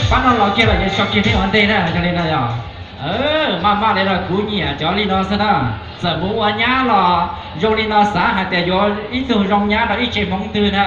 Pab no los kiag los yeej so kiag thiab ua ntej na, yog li no yog. Maj maj li los kuv nyiam cov li no xwb na. Txawm mus ua nyab los zoo li no xav hais tias yuav ib tug zoo nyab rau ib tsev Hmoob twg na.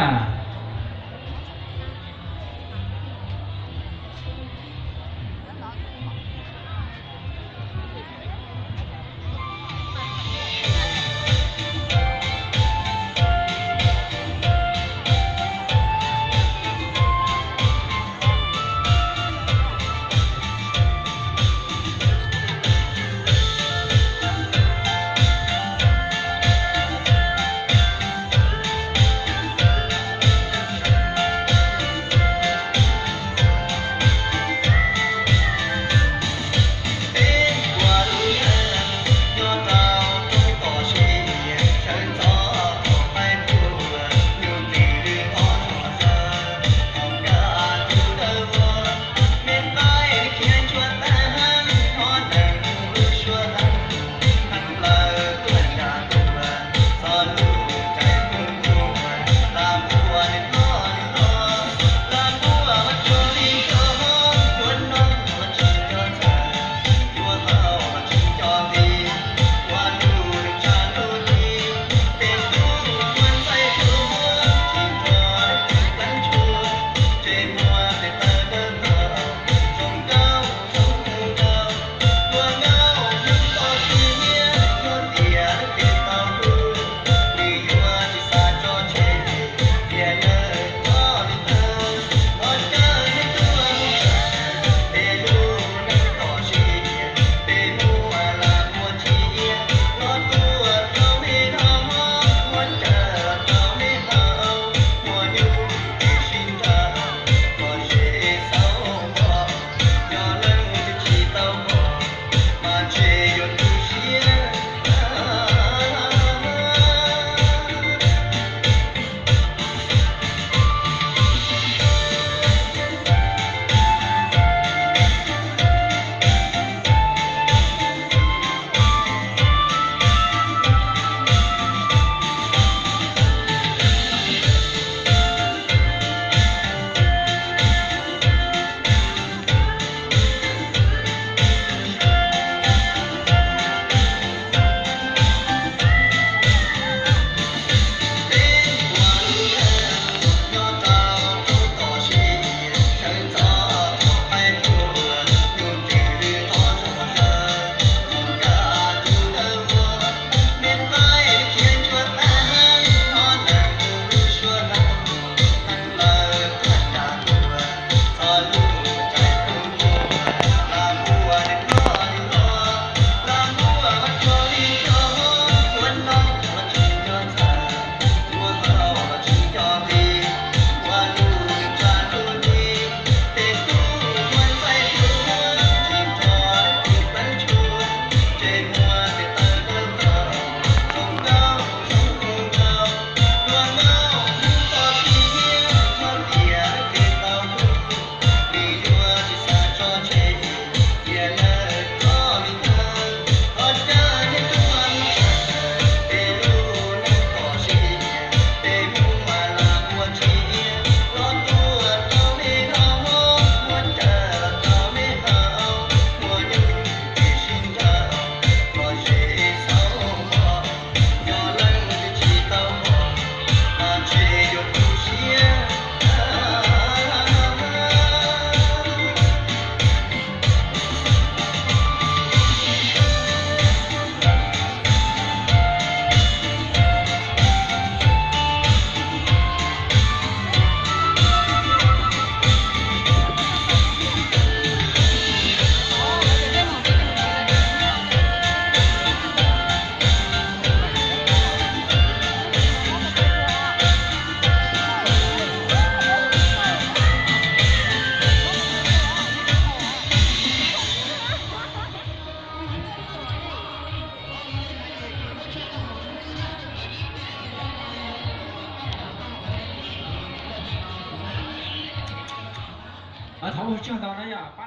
Thov ua tsaug ntau na yom.